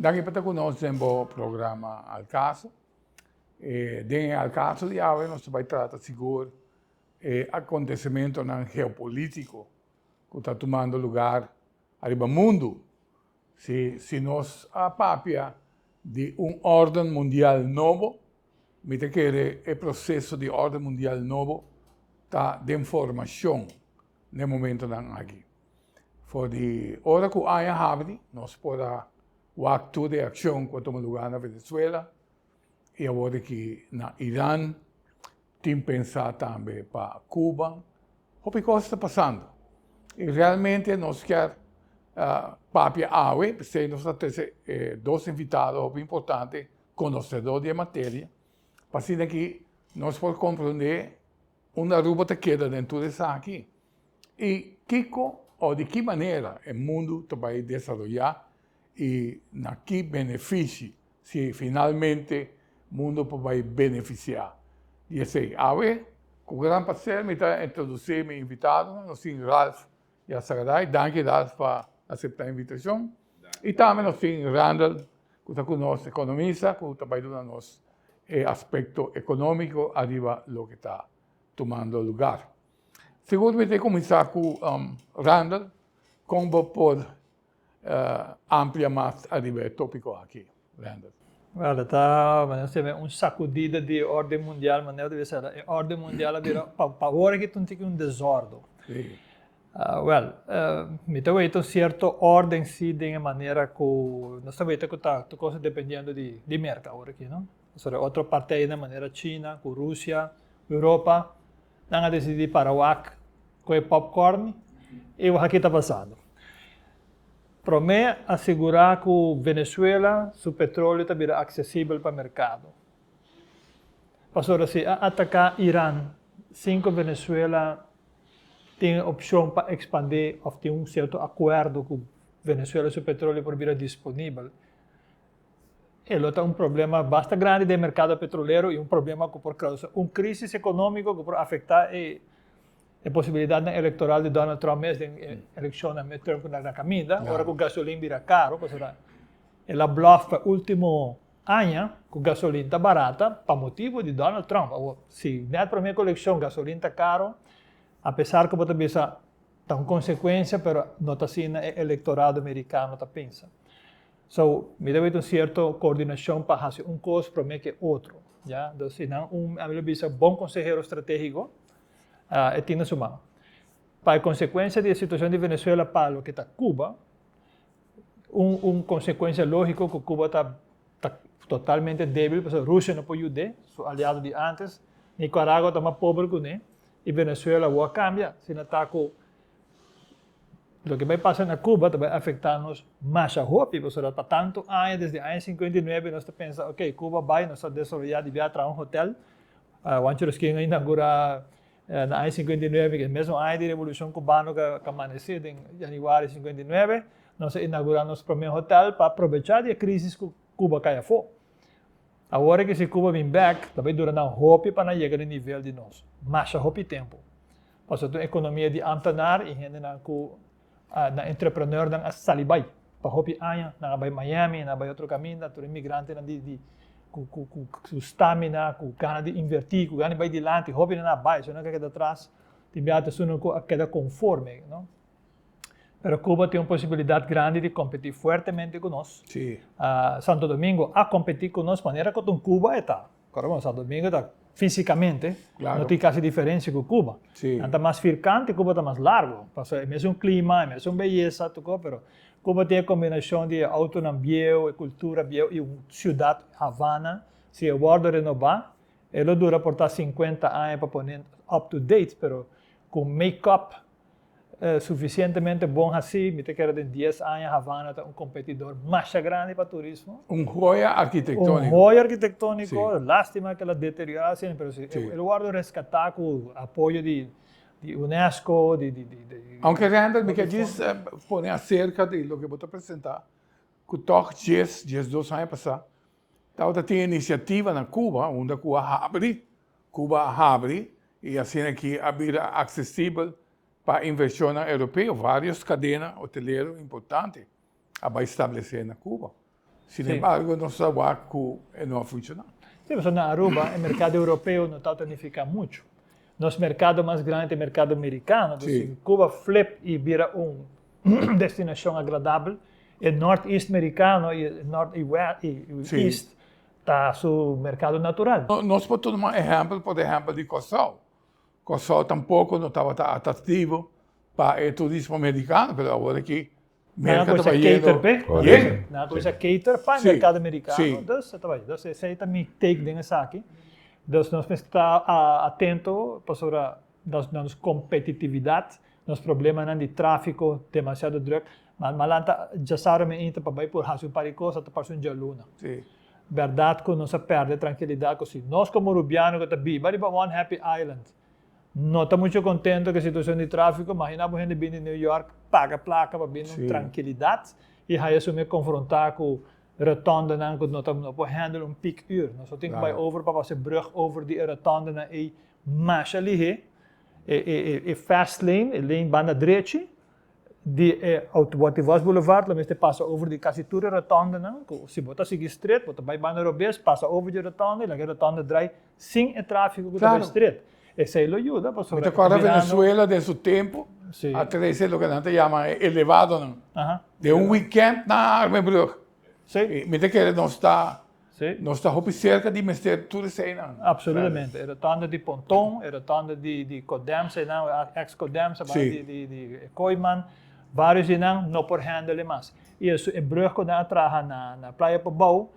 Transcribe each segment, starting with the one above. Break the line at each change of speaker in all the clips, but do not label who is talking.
Danki pa ta ku nos den bo programa Al Caso. Den e Al Caso di awe nos ta bai trata sigur e akontesimentonan geopolítiko ku ta tumando lugar ariba mundu. Si si nos a papia di un órden mundial nobo, mi ta kere e proseso di órden mundial nobo ta den formashon n'e momentonan aki. For di ora ku aña habri nos por a wak tur e akshon ku a tuma lugá na Venezuela i awor aki na Iran, tin pensá tambe pa Cuba. Hopi kos ta pasando i realmente nos kier papia awe, p'esei nos a trese e dos invitado hopi importante, konosedó di e materia, pa asina ki nos por komprondé unda Aruba ta keda den tur esaki. I kiko o di ki manera e mundu ta bai desaroyá i na ki benefishi si finalmente mundu por bai benefisiá di esei. Awe, ku gran plaser mi ta introdusí mi invitadonan, nos tin Ralph Yassagaray, danki Ralph pa aseptá e invitashon, i tambe nos tin Randall ku ta ku nos ekonomista ku ta bai duna nos e aspekto ekonómiko ariba loke ta tumando lugar. Sigur mi ta kuminsá ku Randall, kon bo por amplia mas ariba e tópiko aki, Randall?
Wèl, e ta manera si un sakudida di e órden mundial, manera ta bisa e órden mundial a bira pa awor aki ta un tiki un desòrdu. Wèl, mi ta weta un sierto órden si den e manera ku nos ta weta ku ta tur kos ta dependiendo di Merka awor aki, no? Pasobra e otro parteinan manera China ku Rusia, Europa, Nan a decidí para wak cu e popcorn y wak ki ta pasando. Prome a sigura cu Venezuela su petroleo ta bira accesibel pa mercado. Pasobra si a ataca Iran sin cu Venezuela tin e opcion pa expande of tin un cierto acuerdo cu Venezuela su petroleo por bira disponibel, E lo ta un problema basta grandi den merkado petrolero i un problema ku por kousa un krísis ekonómiko ku por afektá e e posibilidatnan elektoral di Donald Trump mes den e elekshonnan midterm ku na kaminda, ora ku gasolin bira karo, pasobra el a blòf pa e último aña ku gasolin ta barata pa motibu di Donald Trump. Awor, si nèt promé ku elekshon gasolin ta karo, apesar ku bo ta bisa ta un konsekuensia, pero no ta asina e elektorado merikano ta pensa. So, mi ta wet un cierto coordinacion pa haci un cos prome ke otro, ya. Dus si nan un, ami lo bisa, bon consehero strategico, e tin na su man. Pa e consecuencia di e situacion di Venezuela pa loke ta Cuba, un un consecuencia logico cu Cuba ta ta totalmente debil pasobra Rusia no por yud'é, su aliado di antes, Nicaragua ta mas pober cune, y Venezuela awor a cambia, asina ta cu Loke bai pasa na Cuba ta bai afecta nos masha hopi, pasobra pa tanto aña, desde aña 59 nos ta pensa, ok, Cuba bai, nos ta desaroya di bia traha un hotel. Juancho Rosquin a inaugura na aña 59, e mesmo aña di Revolucion Cubano cu a amanece den januari 59, nos a inaugura nos prome hotel pa aprobecha di e crisis cu Cuba cay afo. Awor cu si Cuba bin bek, ta bai dura nan hopi pa nan yega na nivel di nos, masha hopi tempo. Pasobra ta un ekonomia di ámtenar i hendenan ku nan entrepreneurnan a sali bai pa hopi aña. Nan a bai Miami, nan a bai otro kaminda, tur e migrantenan di di ku ku ku su stamina, ku gana di invertí, ku gana di bai dilanti, hopi nan a bai, esun nan ku a keda atras tin bia ta esunnan ku a keda konforme, no. Pero Cuba tin un posibilidat grandi di kompetí fuertemente ku nos. Santo Domingo a kompetí ku nos manera ku ta un Cuba e ta. Kòrda bon, Santo Domingo ta físikamente, no tin kasi diferensia ku Cuba. Nan ta mas firkante, Cuba ta mas largu. Pasobra e mesun klima, e mesun beyesa, tur kos, pero Cuba tin e kombinashon di e outonan bieu, e kultura bieu i un siudat, Havana, si e wòrdu renobá, e lo dura por ta sinkuenta aña pa pone up to date, pero ku make-up Sufisientemente bon hasí, mi ta kere den dies aña Havana ta un kompetidor masha grandi pa turismo.
Un joya arkitektóniko.
Un joya arkitektóniko, lástima ku el a deteriorá asina, pero si el wòrdu reskatá ku apoyo di UNESCO, di.
Aunke Randall, mi ke djis pone aserka di loke bo ta presentá, ku tòg djes, diesdos aña pasá, tabata tin inisiativa na Cuba unda ku a habri, Cuba a habri i asina aki a bira aksesibel pa invershonnan europeo. Vários kadena hotelero importante a bai stablesé na Cuba. Sinembargo, nos ta wak ku e no a funshoná.
Sí, pasobra na Aruba e merkado europeo no tabata nifiká muchu. Nos merkado mas grandi ta e merkado merikano, dus si Cuba flip i bira un destinashon agradabel, e North East merikano i e North i West i East ta su merkado natural.
Nos por tuma ehèmpel por ehèmpel di Kòrsou. Kòrsou tampoko no tabata atraktivo pa e turismo merikano, pero awor aki
Merca ta bayendo yen. Nan a kuminsá cater pa e merkado merikano. Dus e ta bai. Dus esei ta mi take den esaki. Dus nos mester ta atento pasobra na nos kompetitividat, nos problemanan di tráfiko demasiado drùk. Ma mi a lanta djasabra mi inta pa bai por hasi un par di kos, a ta parse un djaluna. Bèrdat ku nos a pèrdè trankilidat ku si nos komo rubiano ku ta biba riba One Happy Island No ta mucho contento cu e situacion di trafico, imagina bo hende bini New York paga placa pa bini un trankilidad y haya su me confronta cu rotondenan cu no ta no por handle un peak uur. Nos lo tin cu bay over pa pasa e brug over di e rotondenan ey masha lihe, e e e fast lane, e lane banda drechi, Di e Autobotivos Boulevard lo mester pasa over di kasi tur e rotondenan ku si bo ta sigui stret bo ta bai banda robes pasa over di e rotonde i laga e rotonde drai sin e trafiko ku ta bai stret. Esei lo yuda pasobra
Mi ta kòrda Venezuela den su tempu a trese loke nan ta yama e elevadonan den un weekend nan a arma e brug. Mi ta kere nos ta Nos ta hopi serka di mester tur eseinan.
Absolutamente. E rotonde di Ponton, e rotonde di di Codemsa einan, ex Codemsa, banda di di di Kooiman, varios di nan no por handle mas. I e e brug ku nan a traha na na Playa Pabou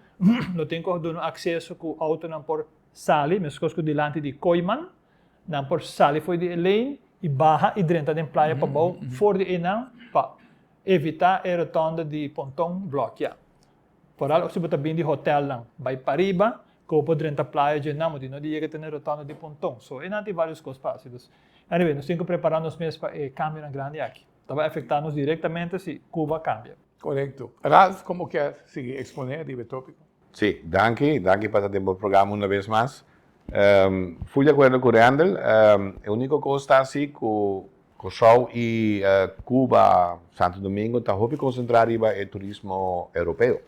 lo tin ku duna un akseso ku outonan por sali, meskos ku dilanti di Kooiman, nan por sali for di e lane i baha i drenta den Playa Pabou for di einan pa evita e rotonde di Ponton blòkia. Foral si bo ta bin di hotelnan bai pariba ku bo por drenta playa dje nan bo tin no di yega te na e rotonda di Ponton. So einan tin varios kos pa hasi. Dus anyway nos tin ku prepara nos mes pa e kambionan grandi aki. Ta bai afekta nos direktamente si Cuba kambia.
Korekto. Ralph, komo kier sigui eksponé riba e topiko?
Sí, danki. Danki pa ta den bo programa una bes mas. Ful di akuerdo ku Randall. E uniko kos ta si ku Kòrsou i Cuba, Santo Domingo ta hopi konsentrá riba e turismo europeo.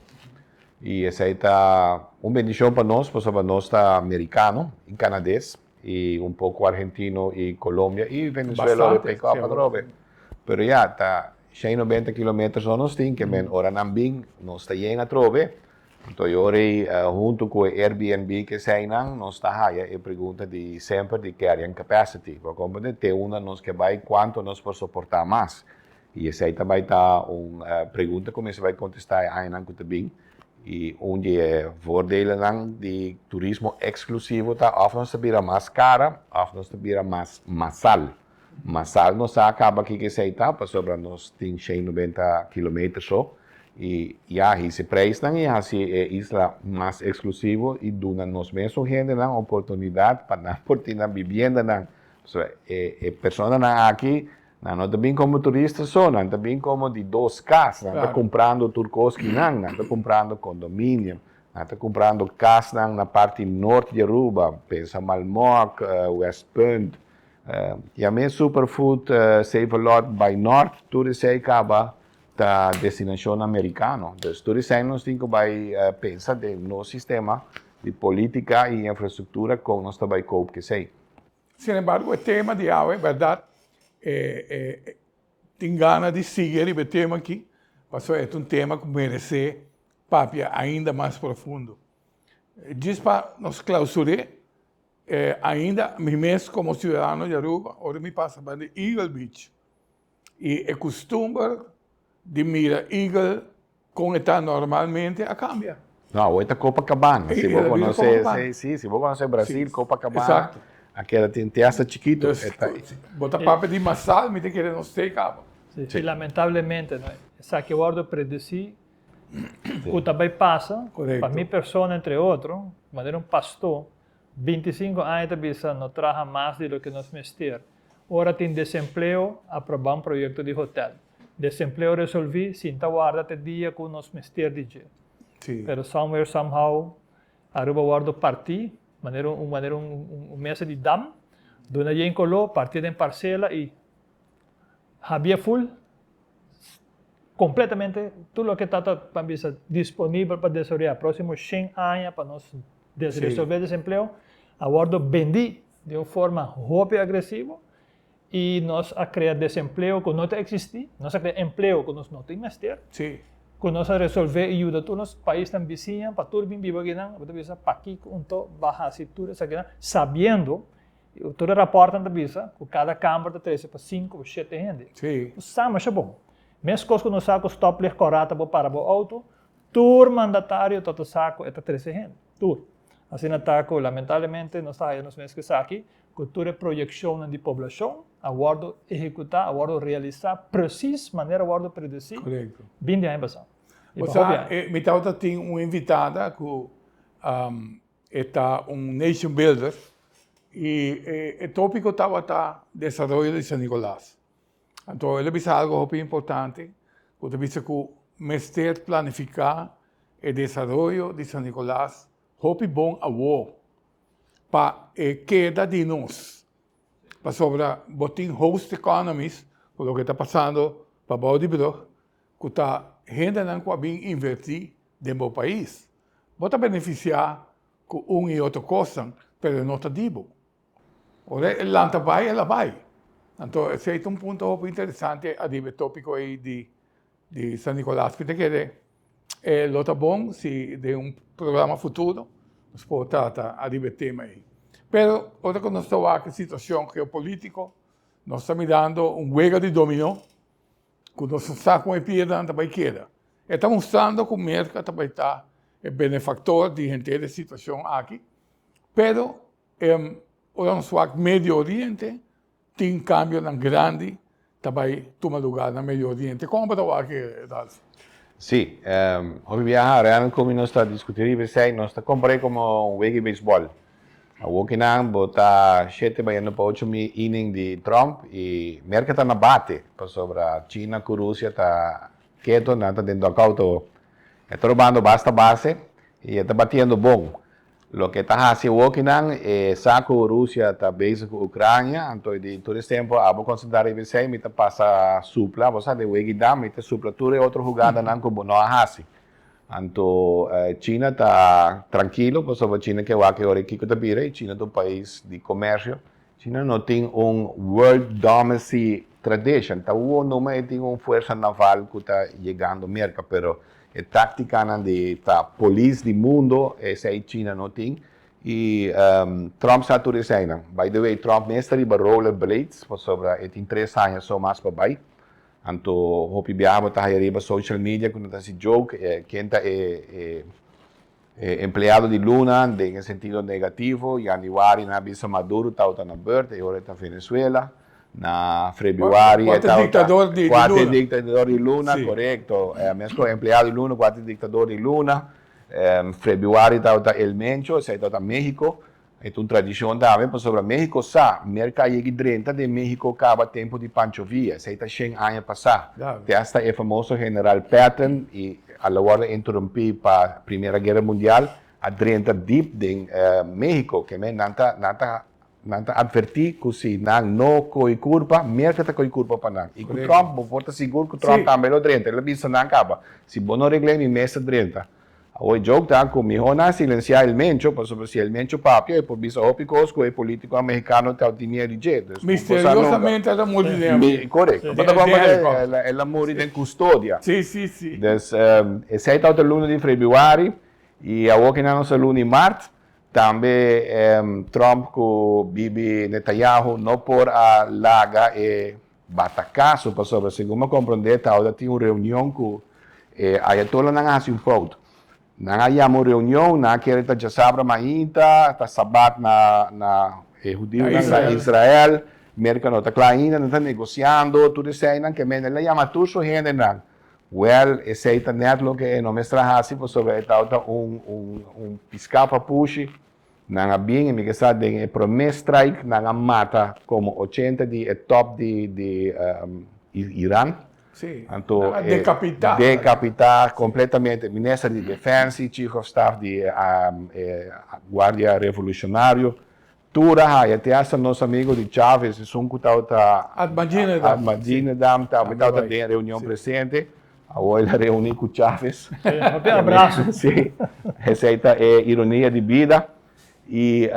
I esei ta un bendishon pa nos pasobra nos ta merikano i kanades i un poko argentino i Colombia i Venezuela ora e pek op atrobe. Pero ya, ta 190 kilometer so nos tin ke men ora nan bin nos ta yen atrobe. Anto e ora ei huntu ku e Airbnb ku eseinan nos ta haya e pregunta di semper di carrying capacity. Bo a komprende? Te unda nos ke bai, kuantu nos por soportá mas? I esei ta bai ta un pregunta ku mester bai kontestá e añanan ku ta bin. I un di e voordelennan di turismo eksklusivo ta òf nos ta bira mas kara òf nos ta bira mas masal. Masal nos sa kaba kiko esei ta pasobra nos tin 190 kilometer so i ya hisa e preisnan i hasi e isla mas eksklusivo i duna nos mesun hendenan oportunidat pa nan por tin nan bibiendanan. Pasobra e e personanan aki nan no ta bin komo turista so, nan ta bin komo di dos kas, nan ta kumprando tur kos ki nan, nan ta kumprando kondominium, nan ta kumprando kasnan na parti nort di Aruba, pensa Malmok, Westpunt, Yam'é Superfood Save a Lot by Nort, tur esei kaba ta destinashonnan merikano. Dus tur esei nos tin ku bai pensa den nos sistema di politika i infrastruktura kon nos ta bai koop ku esei.
Sin embargo e tema di awe bèrdat e tin gana di sigui riba e tema aki pasobra e ta un tema ku meresé papia ainda mas profundo. Djis pa nos klausur'é Ainda mi mes como ciudadano di Aruba, ora mi pasa pa di Eagle Beach y e custumber di mira Eagle con e ta normalmente a cambia.
No, awor ta Copacabana. Si bo conoce, si, si bo conoce Brasil, Copacabana a keda tin te hasta chikito.
Bo ta papia di masal, mi ta kere nos stay caba.
Si, y lamentablemente, no, esaki a wordo predeci cu ta bay pasa, pa mi persona entre otro, manera un pastor, 25 aña ta bisa no traha mas di loke nos mester. Ora tin desempleo, aproba un proyecto di hotel. Desempleo resolvi, sinta warda te dia cu nos mester di dje. Pero somewhere, somehow, Aruba wordo parti, manera un manera un mesa di dam, duna yen colo, parti den parcela y habia full. Kompletamente tur loke ta ta ban bisa disponibel pa desaroyá próksimo shen aña pa nos resolvé desempleo a wòrdu bendí den un forma hopi agresivo i nos a krea desempleo ku no ta eksistí, nos a krea empleo ku nos no tin mester, ku nos a resolvé i yuda tur nos paisnan bisiña pa tur bin biba akinan, bo ta bisa pakiko un to ba hasi tur esakinan sabiendo Tur e raportnan ta bisa ku kada kamber ta trese pa sinku o shete hende. Nos sa masha bon. Meskos ku nos sa ku stoplicht kòrá ta bo para bo outo, tur mandatario ta ta sa ku e ta trese hende. Tur. Asina ta ku lamentablemente nos ta haya nos mes ku esaki, ku tur e proyekshonnan di poblashon a wòrdu ehekutá, a wòrdu realisá presis manera a wòrdu predesí binti aña pasá.
Bo sa, mi tabata tin un invitada ku E ta un nation builder y e topico tabata desaroyo di San Nicolas. Anto el a bisa algo hopi importante cu ta bisa cu mester planifica e desaroyo di San Nicolas hopi bon awo pa e keda di nos. Pasobra bo tin host economies cu loke ta pasando pabao di brug cu ta hendenan cu a bin inverti den bo pais. Bo ta benefisiá ku un i otro kosnan, pero e no ta di bo. Ora e lanta bai, el a bai. Anto esei ta un punto hopi interesante ariba e tópiko ei di di San Nicolas. Mi ta kere e lo ta bon si den un programa futuro nos por trata ariba e tema ei. Pero ora ku nos ta wak e situashon geopolítiko, nos ta mirando un wega di dominó Ku nos ta sa kon e piedranan ta bai keda. E ta mustrando ku Merka ta bai ta e benefaktor di henter e situashon aki, pero ora nos wak Medio Oriente tin kambionan grandi ta bai tuma lugar na Medio Oriente. Kon bo ta wak e, Ralph?
Sí, hopi biaha Ryan ku mi nos ta diskutí riba esei, nos ta kompar'é komo un wega di beisbòl. Awor ki nan bo ta shete bayendo pa ocho mi inning di Trump y Merca ta na bate pasobra China cu Rusia ta keto nan ta den dugout awor. E ta robando basta base y e ta batiendo bon. Loke ta haci awor ki nan e sa cu Rusia ta bezig cu Ucrania anto di tur es tempo abo concentra riba esey mi ta pasa supla bo sa den wegi dam mi ta supla tur e otro hugadanan cu bo no a haci. Anto China ta trankilo pasobra China ke wak e ora e kiko ta bira i China ta un pais di komersio. China no tin un world domacy tradition. Ta wou numa e tin un fuersa naval ku ta yegando Merka pero e taktikanan di ta polis di mundo esei China no tin i Trump sa tur eseinan. By the way Trump mes ta riba roller blades pasobra e tin tres aña so mas pa bai. Anto hopi biaha bo ta haya riba social media ku nan ta hasi joke, ken ta e e empleado di luna den e sentido negativo, yanüari nan a bisa Maduro tabata na beurt, e ora e ta Venezuela, na febrüari e tabata kuater diktador di luna, korekto, meskos empleado di luna, kuater diktador di luna, febrüari tabata El Mencho, esei tabata Mexico. E ta un tradicion tambe pasobra Mexico sa, Merca a yegi drenta den Mexico caba tempo di Pancho Villa, esey ta shen aña pasa. Te hasta e famoso General Patton y a lo wordo interrumpi pa Primera Guera Mundial a drenta diep den Mexico. Ke men nan ta nan ta nan ta adverti cu si nan no coy curpa, Merca ta coy curpa pa nan. Y cu Trump bo por ta sigur cu Trump tambe lo drenta. El a bisa nan caba, si bo no regle mi mes ta drenta. Awor e joke ta cu miho nan silencia El Mencho, pasobra si El Mencho papia e por bisa hopi cos cu e politiconan mexicano ta tin miedo di dje. Dus bo sa nunca.
Misteriosamente el a muri den
Mi, corecto. Bo ta comprende? El a muri den custodia.
Si, si, si.
Dus esey tabata luna di februari y awor ki nan nos ta luna di mart, tambe Trump cu Bibi Netanyahu no por a laga e Batacaso, pasobra segun mi a comprende tabata tin un reunion cu e ayatolanan a haci un fout. Nan a yama un reunion, nan a kere ta djasabra mainta, ta sabat na na e hudiunan na Israel, Merca no ta cla ainda, nan ta negociando, tur eseinan ke men el a yama tur su hendenan. Wel, esei ta net loke e no mester a haci pasobra e tabata un un un pisca papushi. Nan a bin i mi ke sa den e promé strike nan a mata komo ochenta di e top di di Iran.
Sí, nan a dekapitá.
Dekapitá kompletamente minister di defensa i chief of staff di e Guardia Revolucionario. Tur a haya, te hasta nos amigo di Chavez, esun ku tabata
Ahmadinejad.
Ahmadinejad tambe tabata den e reunion presente. Awor el a reuní ku Chávez.
Sí, hopi abraso.
Sí, esei ta e ironia di bida. I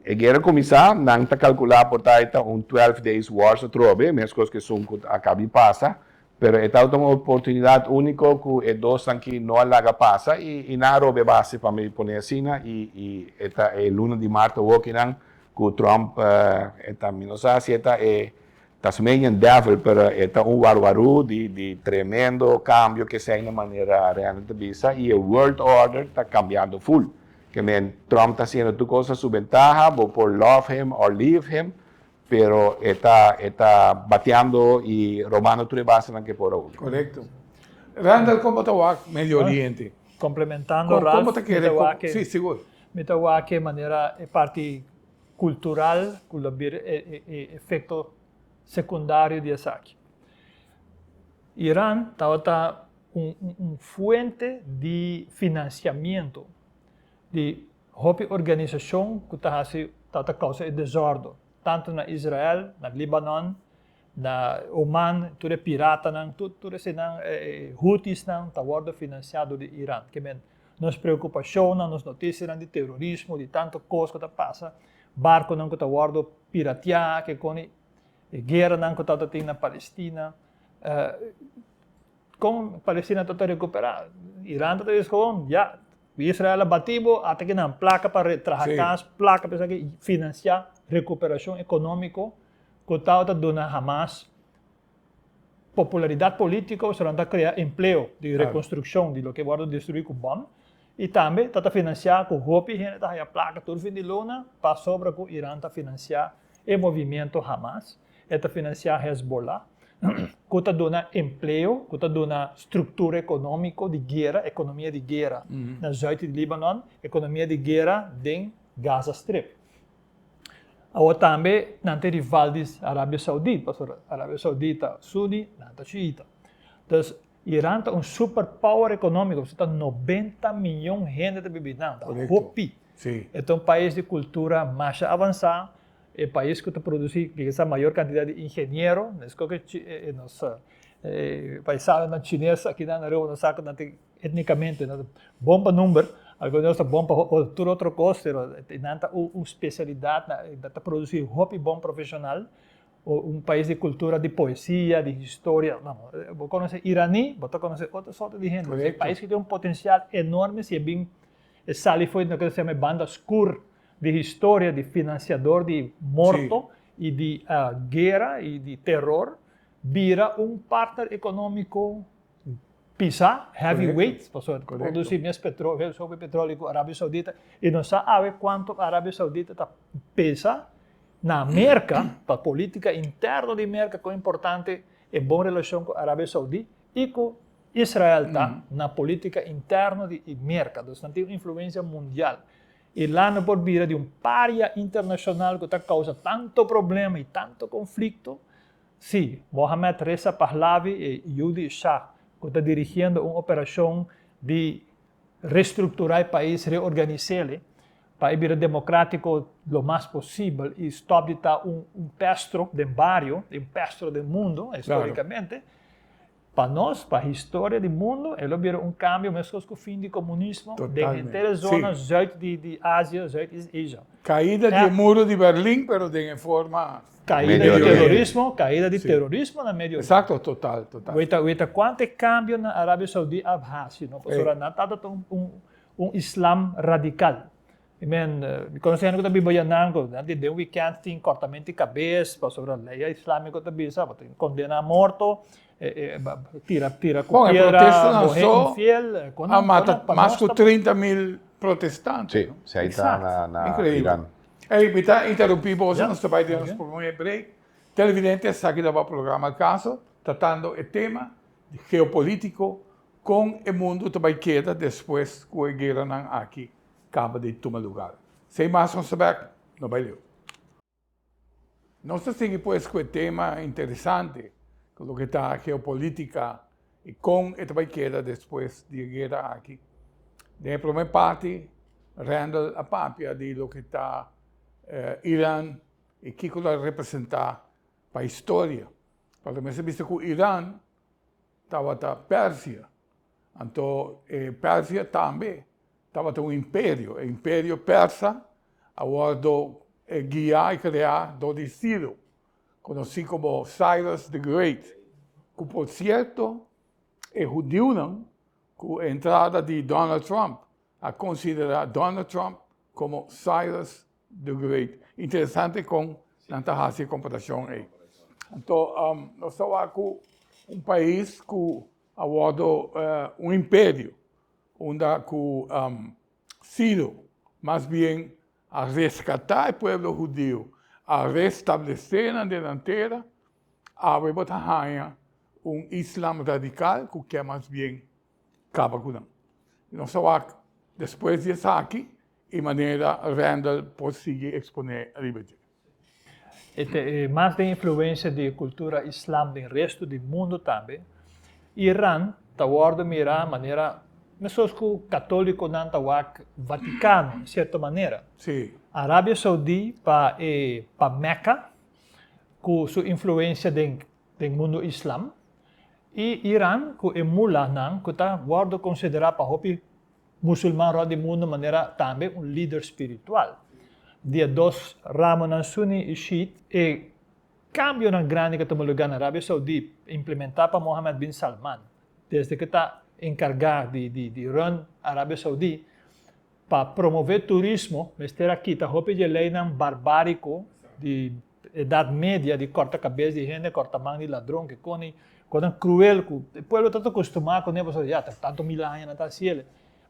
e guera kuminsá, nan ta kalkulá por ta e ta un 12 days wars atrobe, meskos ku esun ku a kaba di pasa. Pero e tabata un oportunidat úniko ku e dosnan ki no a laga pasa i nan a roba e base pa mi pone asina i i e ta e luna di mart awor kinan ku Trump e ta mi no sa si e ta e Tasmanian devil pero e ta un warwarú di di tremendo kambio ke esei na manera Randall ta bisa i e world order ta kambiando full. Ke men Trump ta hasiendo tur kos a su bentaha bo por love him or leave him Pero e ta e ta bateando y robando tur e basenan ke por awo.
Korekto. Randall kon bo ta wak Medio Oriente?
Komplementando
Kon
Ralph,
bo ta
mi
kere
ta wak
kon si sigur.
Mi ta wak e manera e parti kultural ku lo bira e e efekto sekundario di esaki. Iran tabata un un fuente di finansiamiento di Hopi organisashon ku ta hasi ta ta kousa e desòrdu, tantu na Israel, na Libanon, na Oman, tur e piratanan, tur tur esenan e Houtisnan ta wòrdu finansiá dor di Iran. Ke men, nos preokupashonnan, nos notisianan di terorismo, di tantu kos ku ta pasa, barkunan ku ta wòrdu piratiá, ke kon e gueranan ku tabata tin na Palestina, Kon Palestina ta ta rekuperá? Iran ta ta bisa gewoon, ya, Israel a bati bo, ata ki nan plaka pa traha kas, plaka pa esaki, finansiá rekuperashon ekonómiko ku tabata duna Hamas popularidat polítiko, pasobra nan ta krea empleo di rekonstrukshon di loke wòrdu destruí ku bòm, i tambe ta ta finansiá ku hopi hende ta haña plaka tur fin di luna pasobra ku Iran ta finansiá e movimiento Hamas. E ta finansiá Hezbollah, ku ta duna empleo, ku ta duna struktura ekonómiko di guera, ekonomia di guera na zùit di Libanon, ekonomia di guera den Gaza Strip. Awor tambe nan ta e rival di Arabia Saudita, pasobra Arabia Saudita suni, nan ta shiita. Dus Iran ta un superpower ekonómiko, pasobra ta 90 miyon hende ta biba einan, ta hopi. E ta un pais di kultura masha avansá, E pais ku ta produsí kisa mayor kantidat di ingeniero, meskos ku e nos paisanonan chines akinan na Aruba nos sa ku nan ta etnikamente nan ta bon pa number, algun di nos ta bon pa tur otro kos, pero nan ta un spesialidat nan ta produsí hopi bon profeshonal, un pais di kultura di poesia, di historia, bo konosé iraní, bo ta konosé otro sorto di hende, e pais ku tin un potensial enorme si e bin e sali for di loke ta yama e banda skur di historia di finansiador di morto i di guera i di teror bira un partner ekonómiko pisá, heavyweight, pasobra ta produsí mes petróleo, hopi petróleo ku Arabia Saudita i nos sa awe kuantu Arabia Saudita ta pesa na Merka pa polítika interno di Merka kon importante e bon relashon ku Arabia Saudi i ku Israel ta na polítika interno di Merka. Dus nan tin un influensia mundial. Iran no por bira di un paria internashonal ku ta kousa tantu problema i tantu konflikto? Sí, Mohammad Reza Pahlavi, e yu di Shah, ku ta dirigiendo un operashon di restrukturá e pais, reorganis'el, pa e bira demokratiko lo mas posibel i stòp di ta un pestro den bario, un pestro den mundu, historikamente. Pa nos, pa historia di mundo, e lo bira un cambio mescos cu fin di comunismo den henter e zona zuid di Asia, Zuid-East Asia.
Caida di e muro di Berlin, pero den e forma.
Caida di terorismo, caida di terorismo na Medio Oriente.
Exacto, total, total.
Weta, weta cuanto e cambio na Arabia Saudi a haci, no? Pasobra nan tabata un islam radical. I men, mi konosé hende ku ta biba yanan ku nan di den wikènt tin kòrtamento di kabes pasobra lei islámiko ta bisa bo tin kondena a morto, tira tira ku
Bon, e
piedra
protestanan
muhé
so
infiel, kon
a
nan
mata
pa
mas
nos
ku
ta
30 mil protestante,
Sí,
no?
si ahí ta na na
Increíble.
Iran.
Ey, mi ta interumpí boso,
Ya,
nos ta bai den nos
ok.
promé break. Televidente, esaki tabata programa Al Caso, tratando e tema di geopolítiko, kon e mundu ta bai keda despues ku e gueranan aki Kaba di tuma lugar. Sin mas nos ta bek, no bai leu. Nos ta sigui pues ku e tema interesante ku loke ta geopolitica i kon e ta bai keda despues di e guera aki. Den e prome parti Randall a papia di loke ta Iran i kiko lo a representa pa historia. Pasobra mester bisa ku Iran. tabata Persia. Anto e Persia tambe tabata un imperio. E imperio persa a wòrdu guiá i kreá dor di Ciro, konosí komo Cyrus the Great, ku por sierto e hudiunan ku e entrada di Donald Trump a konsiderá Donald Trump komo Cyrus the Great. Interesante kon nan ta hasi e komparashon ei. Anto nos ta wak ku un pais ku a wòrdu un imperio unda ku Ciro mas bien a reskatá e pueblo hudiu, a restablesé nan den nan tera, awe bo ta haña un islam radikal ku ke mas bien kaba ku nan. Nos a wak despues di esaki i manera Randall por sigui eksponé riba dje.
E ta e mas den influensia di e kultura islam den resto di mundu tambe. Iran ta wòrdu mirá manera meskos ku katólikonan ta wak Vatikano en sierto manera. Arabia Saudí pa e pa Mecca ku su influensia den den mundu islam i Iran ku e mulahnan ku ta wòrdu konsiderá pa hopi Musulman rònt di mundu manera tambe un lider spiritual. Di e dos ramonan Sunni i Shiit, e kambionan grandi ku a tuma lugá na Arabia Saudí implementá pa Mohammed bin Salman desde ku ta enkargá di di run Arabia Saudí pa promové turismo mester a kita hopi di e leinan barbáriko di Edat Media di kòrta kabes di hende, kòrta man di ladron, ke koni konan kruel ku e pueblo ta ta kustumá kuné pasobra ya ta tantu mil aña nan ta hasi el,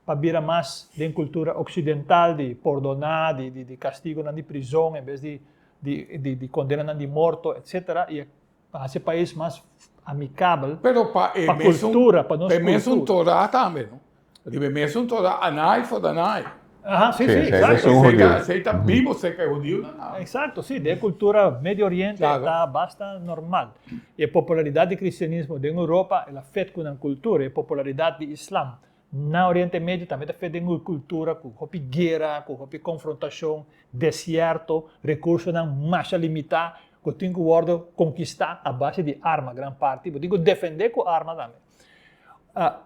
pa bira mas den kultura oksidental di pordoná, di di di kastigunan di prizon en bes di di di di kondenanan di morto etsetera i pa hasi e pais mas amikabel
Pero pa e
pa
mesun
kultura, pa nos
pa e mesun
kultura.
Torah tambe no. Riba e mesun Torah, an eye for an eye.
Aha, sí,
Sí,
sí,
esei ta
exacto.
esun
Esei ta
hudiu.
esei ta bibo serka e hudiunan nan.
Exacto, sí, den e kultura Medio Oriente
Claro.
ta basta normal. E popularidat di kristianismo den Europa el a fet ku nan kultura, e popularidat di islam na Oriente Medio tambe ta fet den un kultura ku hopi guera, ku hopi konfrontashon, desierto, rekursonan masha limitá ku tin ku wòrdu konkistá a base di arma gran parti, bo tin ku defendé ku arma tambe.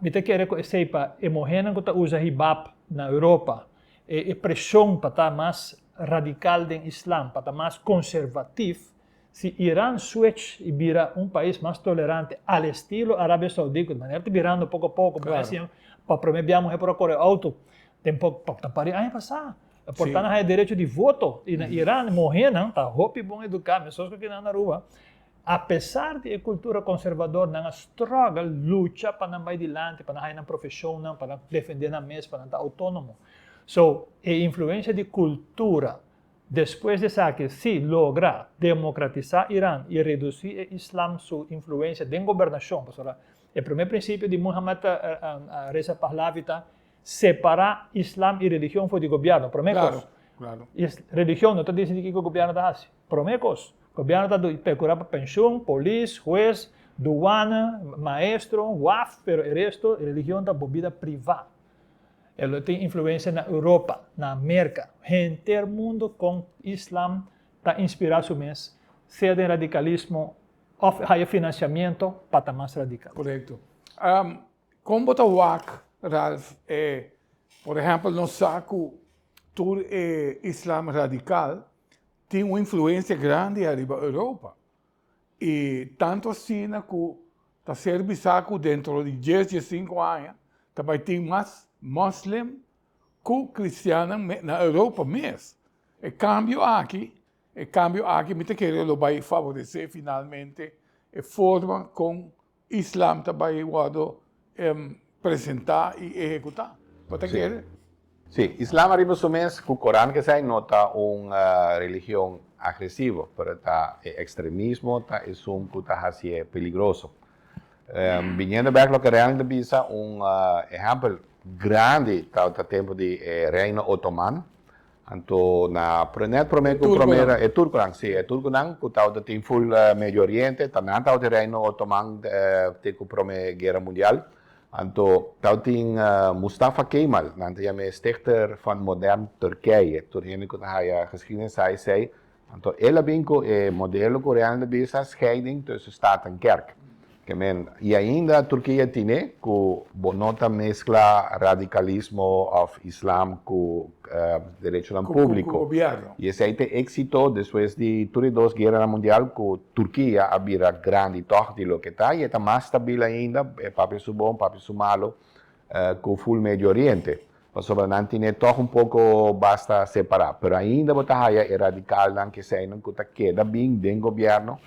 Mi ta kere ku esei pa e muhénan ku ta usa hibab na Europa, e preshon pa ta mas radikal den islam, pa ta mas konservatif, si Iran switch i bira un pais mas tolerante al estilo Arabia Saudí, ku di manera ta birando poko poko, muhé siña pa promé bia muhé por a kore outo den poko ta par di aña pasá. E por ta nan haya derecho di voto i na Iran muhénan ta hopi bon eduká mesos ku kinan na Aruba. Apesar di e kultura konservador nan a struggle, lucha pa nan bai dilanti, pa nan haya nan profeshonnan, pa nan defendé nan mes, pa nan ta outónomo. So, e influensia di kultura despues di esaki si logra demokratisá Iran i redusí e islam su influensia den gobernashon, pasobra e promé prinsipio di Muhammad Reza Pahlavi ta Separá islam i religion for di gobièrnu, promé kos. Religion no ta disidí kiko gobièrnu ta hasi, promé kos. Gobièrnu ta perkurá pa penshun, polis, hues, duana, maestro, waf, pero e resto, religion ta bo bida privá. E lo tin influensia na Europa, na Merka, henter mundu kon islam ta inspirá su mes, sea den radikalismo òf haya finansiamiento pa ta mas radikal.
Korekto. Kon bo ta wak, Ralph, e, por ehèmpel nos sa ku tur e islam radikal tin un influensia grandi ariba Europa. I tantu asina ku ta ser bisá ku dentro di dies, diesinku aña ta bai tin mas moslim ku kristiannan na Europa mes. E kambio aki, e kambio aki mi ta kere lo bai faboresé finalmente e forma kon Islam ta bai wòrdu presentá i ehekutá. Bo ta kere?
Sí, Islam ariba su mes ku Koran kesei no ta un religion agresivo, pero ta e ekstremismo ta esun ku ta hasié peligroso. Biniendo bèk loke Rènel ta bisa, un ehèmpel grandi ta tempu di e Reino Otoman, Anto na net prome ku prome e turkonan si e turkonan ku tabata tin ful Medio Oriente ta nan tabata e Reino Otoman te ku prome guera mundial anto tabatin Mustafa Kemal nan ta yam'e stichter van modern Turkije tur hende ku ta haya geschiedenis sa esei anto el a bin ku e modelo ku realmente bisa scheiding tussen staat en kerk. Ke men, i ainda Turkia tine ku bo no ta meskla radikalismo òf islam ku derechonan públiko. I esei ta e éksito despues di tur e dos gueranan mundial ku Turkia a bira grandi tòg di loke ta i e ta mas stabil ainda, e papia su bon, papia su malu, ku ful Medio Oriente. Pasobra nan tine tòg un poko basta separá. Pero ainda bo ta haya e radikalnan ku eseinan ku ta keda bin den gobièrnu.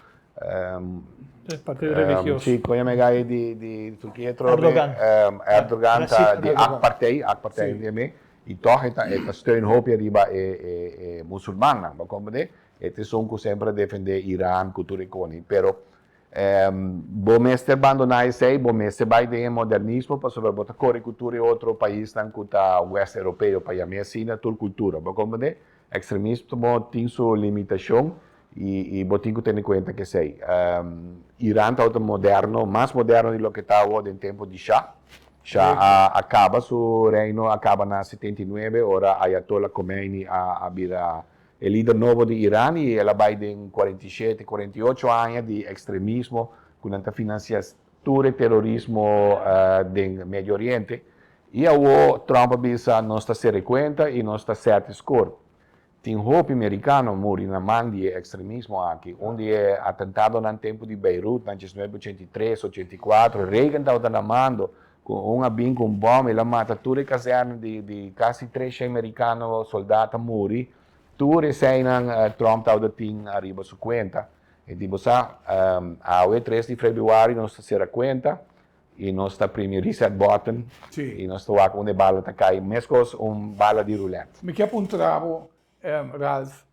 E partido religioso.
Sí, kon yama e gai di di Turkia trobe?
Erdogan.
Erdogan ta di AK Partij, AK Partij di yam'é. I tòg e ta e ta steun hopi ariba e e e musulmannan, bo komprendé? E ta esun ku semper a defendé Iran ku tur e koni. Pero Bo mester bandoná esei, bo mester bai den e modernismo pasobra bo ta kore ku tur e otro paisnan ku ta west europeo, pa yam'é asina, tur kultura. Bo komprendé? Ekstremismo tin su limitashon i bo tin ku tene kuenta ku esei. Iran tabata moderno, mas moderno di loke ta awor den tempu di Shah. Shah a kaba su reino a kaba na 79 ora Ayatollah Khomeini a bira E lider nobo di Iran i el a bai den 47, 48 aña di ekstremismo ku nan ta finansia tur e terorismo den Medio Oriente. I awo Trump a bisa nos ta sere kuenta i nos ta sèt e skor. Tin hopi merikano muri na man di e ekstremismo aki. Un di e atentadonan tempu di Beirut na 1983, 84, Reagan tabata na mando Ku un a bin ku un bòm, el a mata tur e kazèrna di di kasi 300 merikano soldat a muri. Tur eseinan Trump tabata tin ariba su kuenta. E di bo sa, awe 3 di febrüari nos ta sera kuenta i nos ta primi reset button i nos ta wak unda e bala ta kai, meskos un bala di rulèt.
Mi ke puntra bo, Ralph,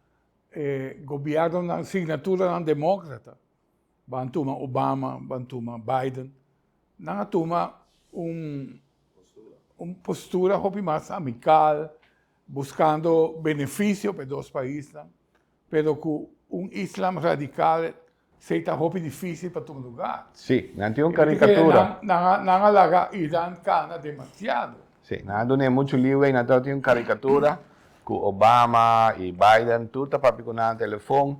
e gobièrnunan, signaturanan demókrata Ban tuma Obama, ban tuma Biden. Nan a tuma un un postura hopi mas amical, buscando beneficio pa e dos paisnan, pero cu un islam radical esey ta hopi dificil pa tuma lugar.
Sí, nan tin un caricatura.
Nan a laga Iran cana demasiado.
Sí, nan a dun'é muchu leeway, nan tabata tin un caricatura cu Obama y Biden tur ta papia cu nan na telefon,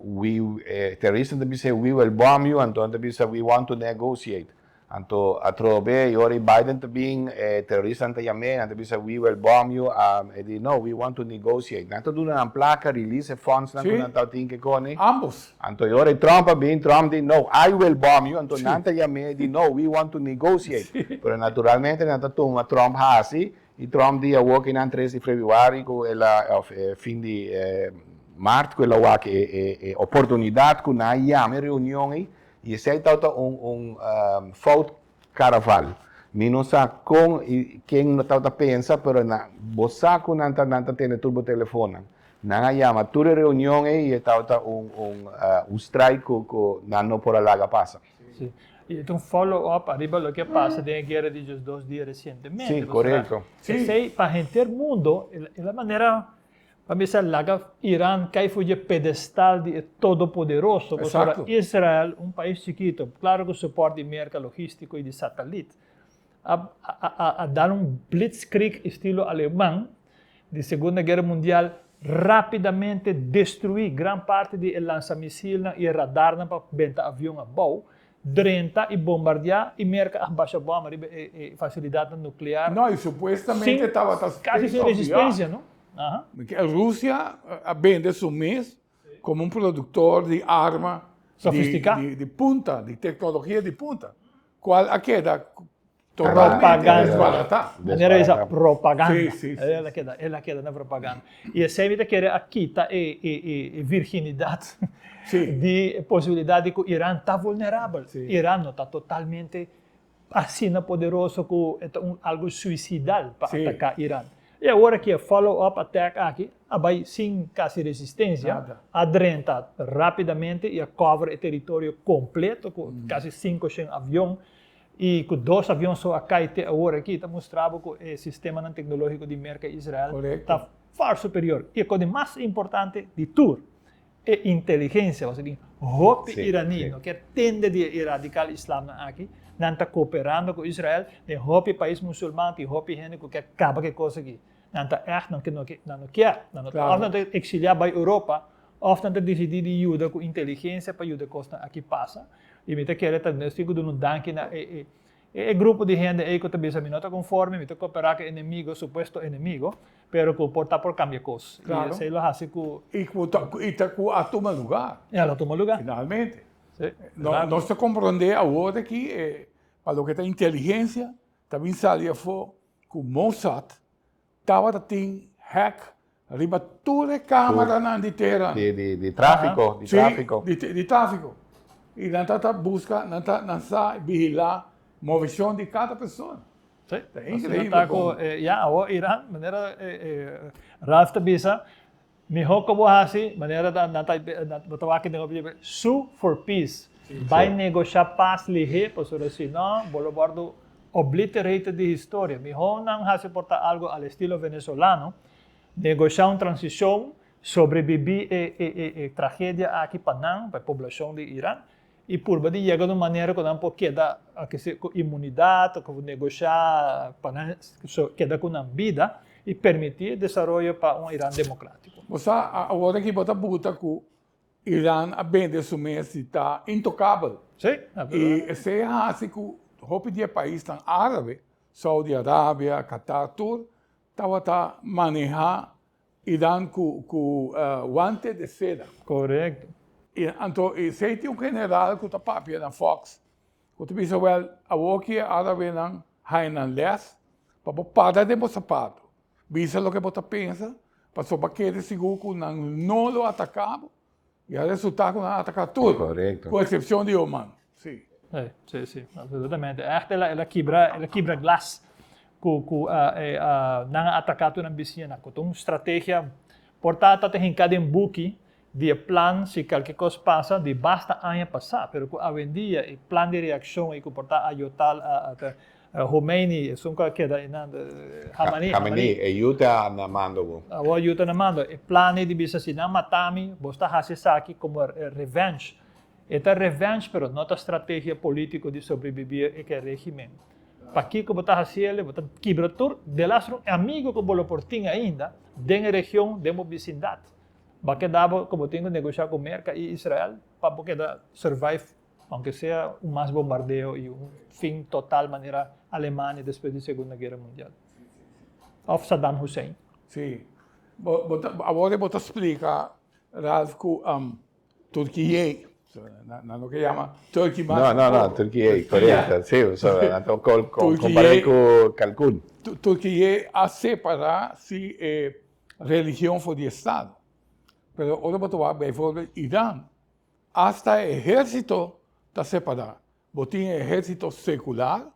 We, e terorista ta bisa we will bomb you, anto nan ta bisa we want to negotiate. Anto atrobe e ora e Biden ta bin, e teroristanan ta yam'é, nan ta bisa we will bomb you, e di no, we want to negotiate. Nan ta duna nan plaka, release e fundsnan ku nan tabatin ke kone.
Ambos.
Anto e ora e Trump a bin, Trump di no, I will bomb you, anto nan ta yam'é, e di no, we want to negotiate. Pero naturalmente nan ta tuma Trump hasi, I Trump di awor ki nan 3 di febrüari ku el a òf e fin di mart ku el a wak e e e oportunidat ku nan a yama e reunion ei i esei tabata un un fout karaval. Mi no sa kon i ken no tabata pensa pero nan bo sa ku nan ta nan ta tene tur bo telefonnan. Nan a yama tur e reunion ei i e tabata un un un strike ku ku nan no por a laga pasa.
Sí. I ta un follow up ariba loke a pasa den e guera di djes dos dia resientemente.
Sí, korekto.
Sí. Esei pa henter mundo e la manera pa bisa laga Iran kai for dje pedestal di e todopoderoso. Pasobra Israel, un pais chikito, klaro ku support di Merka logistiko i di satalit, a a a dal un blitzkrieg estilo aleman di Segunda Guera Mundial rapidamente destruí gran parti di e lansamisilnan i e radarnan pa benta avion abou, drenta i bombardiá i Merka a basha bòm riba e e fasilidatnan nuklear.
No, i supuestamente
sin
tabata
kasi
state
sin
of the art.
resistencia, no? Aha.
Rusia a bende su mes komo un produktor di arma
Sofistiká.
di di punta, di teknologia di punta. Cual a keda totalmente desbaratá.
Manera bisa propaganda. Sí, sí, sí. El a keda, el a keda na propaganda. I esei mi ta kere a kita e, e, e, e virginidad
sí.
di e posibilidad di ku Iran ta vulnerabel.
Sí.
Iran no ta totalmente asina poderoso ku e ta un algo suicidal pa
sí.
ataká Iran. I awor aki e follow up attack aki a bai sin kasi resistencia,
Nada.
a drenta rapidamente i a cover e teritorio completo ku kasi 500 avion i ku dos avion so a kai te awor aki ta mustra bo ku e sistemanan tecnologico di Merca i Israel ta far superior. I e kos di mas importante di tur, e inteligencia, pasobra tin hopi iraní no kier tende di e radical islamnan aki, nan ta cooperando cu Israel, den hopi pais musulman tin hopi hende cu kier caba cu e cos aki, nan ta echt, nan no nan no kier, nan no of nan ta exilia bay Europa, of nan ta dicidi di yuda cu inteligencia pa yuda e cosnan aki pasa. I mi ta kere ta nos tin ku duna un danki na e e grupo di hende ei ku ta bisa mi no ta konforme, mi ta koperá ku e enemigo, supuesto enemigo, pero ku por ta por kambia kos. I esei lo hasi ku.
I ku ta i ta ku a tuma lugá.
I a lo tuma lugá.
Finalmente. Nos ta komprondé awor aki pa loke ta inteligensia ta bin sali afó ku Mossad Tabata tin hack riba tur e camaranan di tera.
Di trafico, di trafico.
Si, di trafico. Y nan ta ta busca, nan ta nan sa vigila movecion di cada persona.
Si. Ta increibel con. Ya, awor Iran, manera Ralph ta bisa, Miho ku bo hasi, manera nan ta bo ta wak den hopi sue for peace. Bai negoshá pas lihé pasobra si no bo lo wòrdu obliterated di historia. Miho nan hasi por ta algu al estilo venezolano, negoshá un transishon, sobrebibí e e tragedia aki pa nan, pa e poblashon di Iran, i purba di yega na un manera ku nan por keda ku imunidat, ku negoshá pa nan keda ku nan bida i permití e desaroyo pa un Iran demokratiko.
Bo sa, awor aki bo ta buta ku Iran a bende su mes di ta intokabel.
Sí,
I esei a hasi ku hopi di e paisnan árabe, Saudi Arabia, Qatar, tur tabata manehá Iran ku ku wante de seda.
Korekto.
I anto esei tin un general ku ta papia na Fox ku ta bisa wèl awor ki e árabenan haña nan lès pa bo para den bo sapato bisa loke bo ta pensa pasobra bo a kere sigur ku nan no lo ataká bo i a resultá ku nan a ataká tur
Korekto.
ku eksepshon di Oman. Si.
Sí, sí, sí, absolutamente. Echt el a, el a kibra, el a kibra glas ku ku nan a ataká tur nan bisiñanan. Ku ta un strategia por ta ta hinká den buki di e plan si kalke kos pasa di basta aña pasá, pero ku awendia e plan di reakshon i ku por ta Ayotol Khomeini, esun ku a keda einan, Khamenei,
Khamenei, e yu ta na mando bo.
Awor yu ta na mando. E plan ei di bisa si nan mata mi, bos ta hasi esaki komo revenge. E ta revenge pero no ta strategia politico di sobrevivi e ke regimen. Pakico bo ta haci el'e? Bo ta kibra tur delas un amigo cu bo lo por tin ainda den e region, den bo bicindad. Bo a keda bo cu bo tin cu negocia cu Merca y Israel pa bo keda survive aunke sea un mas bombardeo y un fin total manera Alemania despues di Segunda Guera Mundial. Of Saddam Hussein.
Si. Bo bo ta awor bo ta splica Ralph cu Turkiye, nan lo ke yama Turkey mas
No, no, no, Turkiye, korekto. Si, so nan ta kompar'é ku Kalkun.
Turkiye a separá si e religion for di estado. Pero ora bo ta wak bijvoorbeeld Iran, asta e ehérsito ta separá. Bo tin e ehérsito sekular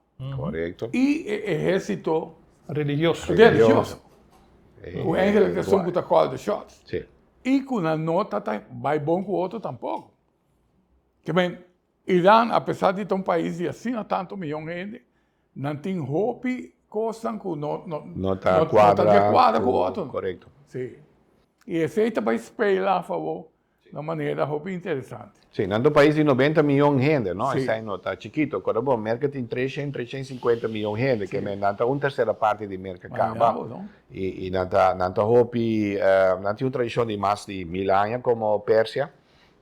i e ehérsito
religioso.
Religioso. Ku eigenlijk esun ku ta call the shots. I ku nan no ta ta bai bon ku otro tampoko. Ke men, Iran apesar di ta un pais di asina tantu miyon hende, nan tin hopi kosnan ku no no
no ta kuadra
ku otro.
Korekto.
Si. I esei ta bai spela a fabor Na manera hopi interesante.
Sí, nan ta un pais di 90 miyon hende, no? Sí. Esei no ta chikito. Kòrda bo, Merka tin 300, 350 miyon hende, ke men nan ta un tersera parti di Merka kaba.
Imagina bo, no?
I, i nan ta, nan ta hopi, nan tin un tradishon di mas di mil aña komo Persia.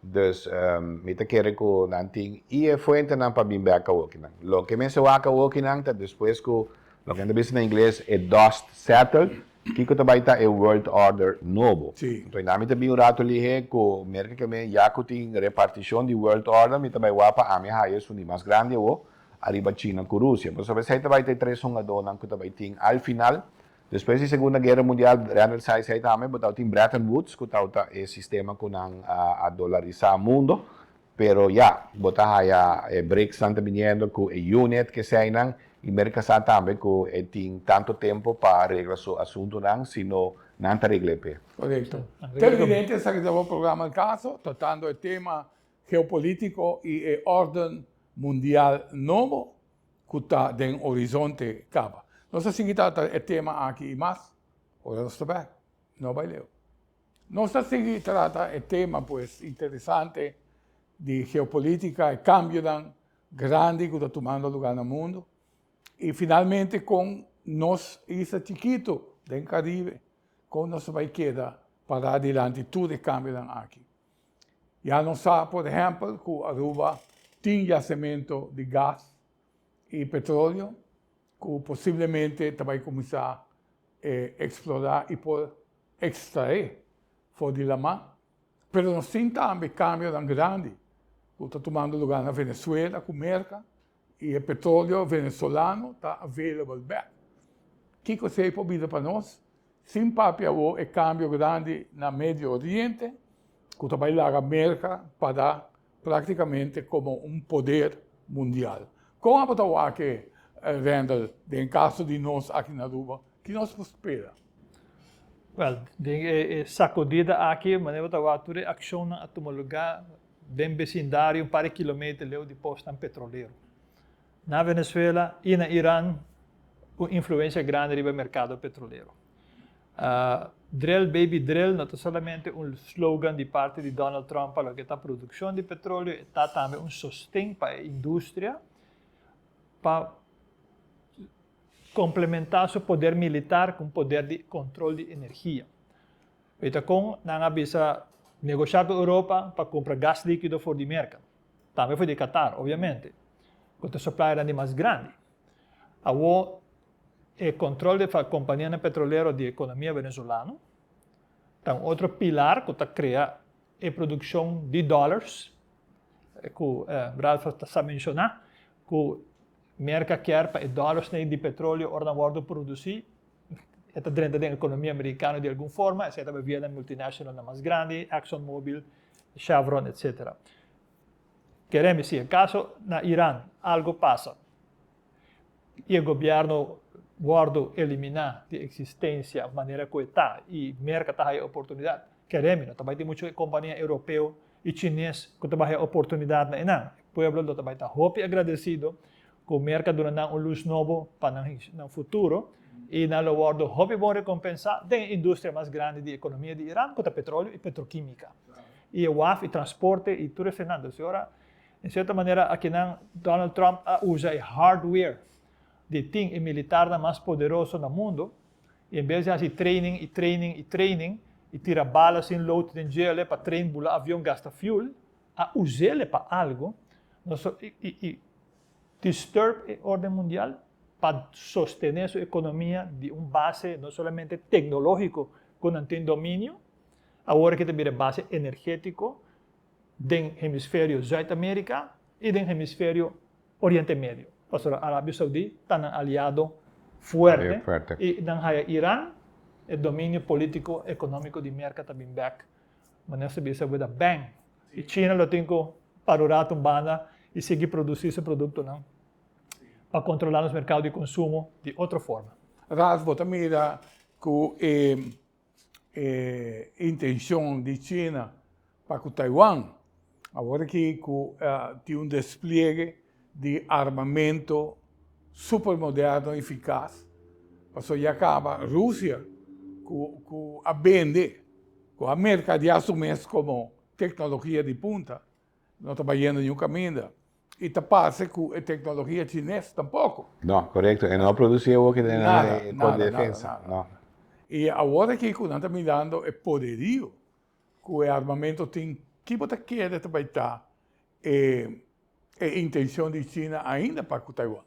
Dus, mi ta kere ku nan tin i e fuentenan pa bin bèk awokinan. Loke mester wak awokinan ta despues ku, loke nan ta bisa na ingles, e dust settled, Kiko ta bai ta e world order nobo?
Sí.
Anto mi ta bin un rato lihe ku Merka ke men ya ku tin repartishon di world order mi ta bai wak pa ami haya esun di mas grandi awo ariba China ku Rusia. Pasobra esei ta bai ta e tres hungadónan ku ta bai tin al final. Despues di Segunda Guera Mundial Randall sa esei tambe bo tabatin Bretton Woods ku tabata e sistema ku nan a dolarisá mundo. Pero ya, bo ta haya e BRICSnan ta biniendo cu e unit keseinan y Merca sa tambe cu e tin tanto tempo pa regla su asuntonan, si no nan ta regl'e p'e.
Corecto. Televidente, esaki ta bo programa El Caso, tratando e tema geopolitico y e orden mundial nobo cu ta den horizonte caba. Nos ta sigui trata e tema aki y mas ora nos ta bek. No bay leu. Nos ta sigui trata e tema pues interesante di geopolitica, e cambionan grandi cu ta tumando lugar na mundo y finalmente con nos isla chikito den Caribe, con nos ta bay keda para dilanti tur e cambionan aki. Ya nos sa por ehempel cu Aruba tin yacemento di gas y petroleo cu posiblemente ta bay cuminsa explora y por extrae for di lama. Pero nos tin tambe cambionan grandi cu ta tumando lugar na Venezuela cu Merca y e petroleo venezolano ta available bek. Kico esey por bira pa nos? Sin papia awor e cambio grandi na Medio Oriente cu ta bay laga Merca para practicamente como un poder mundial. Con abo ta wak e, Randall, den caso di nos aki na Aruba, ki nos por spera?
Wel, den e sacudida aki, manera bo ta wak tur e accionnan a tuma lugar den becindario un par di kilometer leu di posnan petrolero. Na Venezuela y na Iran un influencia grandi riba e mercado petrolero. Drill baby drill no ta solamente un slogan di parti di Donald Trump pa loke ta produccion di petroleo, e ta tambe un sosten pa e industria pa complementa su poder militar cu un poder di control di energia. E ta con nan a bisa negosha cu Europa pa cumpra gas liquido for di Merca, tambe for di Qatar obviamente, cu ta suppliernan di mas grandi. Awo e control di e companianan petrolero di economia venezolano ta un otro pilar cu ta crea e produccion di dollars cu Ralph ta sa menciona cu Merca kier pa e dollarsnan di petroleo ora nan wordo produci e ta drenta den economia americano di algun forma, esey ta via nan multinationalnan mas grandi, Exxon Mobil, Chevron, etc. Keremi si acaso na Iran algo pasa y e gobierno wordo elimina di existencia manera cu e ta y Merca ta haya oportunidad, keremi no ta bay tin mucho compania europeo y chines cu ta bay haya oportunidad na enan. E pueblo lo ta bay ta hopi agradecido cu Merca duna nan un luz nobo pa nan futuro y nan lo wordo hopi bon recompensa den e industria mas grandi di economia di Iran cu ta petroleo y petroquimica y e waf y transporte y tur eseinan. Entonces ora en cierto manera akinan Donald Trump a usa e hardware di tin e militarnan mas poderoso na mundo y en bes di haci training y training y training y tira bala sin lood den djele pa train bula avion gasta fuel a usele pa algo no so y disturb e orden mundial pa sostene su economia di un base no solamente tecnologico cu nan tin dominio, awor aki ta bira base energetico den hemisferio Zuid America y den hemisferio Oriente Medio, pasobra Arabia Saudi ta nan aliado fuerte y nan haya Iran, e dominio politico economico di Merca ta bin bek Manera sa bisa with a bang. Y China lo tin cu para un rato un banda y sigui produci su productonan pa controla nos mercado di consumo di otro forma.
Ralph, bo ta mira cu e e intencion di China pa cu Taiwan, awor aki cu tin un despliegue di armamento super moderno y eficaz, pasobra ya caba Rusia cu cu a bende, cu a mercadea su mes como tecnologia di punta, no ta bayendo niun caminda y ta parce cu e tecnologia chines tampoco.
No, corecto, e no a produci awor ke den
Nada,
e
nada, nada,
defensa,
nada.
no.
Y awor aki cu nan ta mirando e poderio cu e armamento tin, ki bo ta kere ta bay ta e e intencion di China ainda pa cu Taiwan?